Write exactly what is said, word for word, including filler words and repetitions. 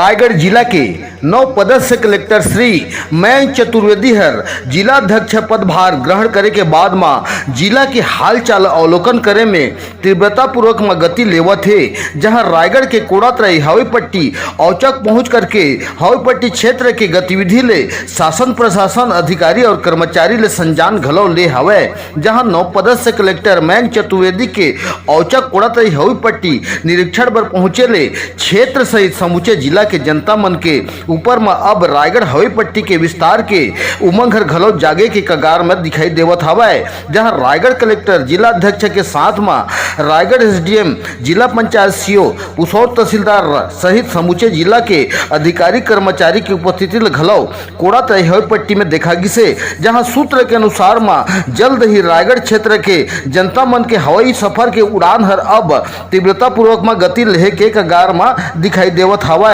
रायगढ़ जिला के नव पदस्थ कलेक्टर श्री मयंक चतुर्वेदी हर जिला अध्यक्ष पदभार ग्रहण करे के बाद म जिला के हालचाल अवलोकन करे में तीव्रतापूर्वक म गति लेवत हे, जहां रायगढ़ के कोड़ातराई हवाई पट्टी औचक पहुंच करके हवाई पट्टी क्षेत्र के गतिविधि ले शासन प्रशासन अधिकारी और कर्मचारी ले संजान घलो ले हवय। जहां नव पदस्थ कलेक्टर मयंक चतुर्वेदी के औचक कोड़ातराई हवाई पट्टी निरीक्षण बर पहुंचे ले क्षेत्र सहित समूचे जिला के जनता मन के ऊपर म अब रायगढ़ हवाई पट्टी के विस्तार के उमंग हर घलो जागे के कगार म दिखाई देवत हवय। जहां रायगढ़ कलेक्टर जिला अध्यक्ष के साथ म रायगढ़ एसडीएम, जिला पंचायत सीओ, पुसौर तहसीलदार सहित समूचे जिला के अधिकारी कर्मचारी के उपस्थिति ल घलो कोड़ातराई हवाई पट्टी में देखा गिसे, जहां सूत्र के अनुसार म जल्द ही रायगढ़ क्षेत्र के जनता मन के हवाई सफर के उड़ान हर अब तीव्रतापूर्वक म गति लेहे के कगार म दिखाई देवत हवय।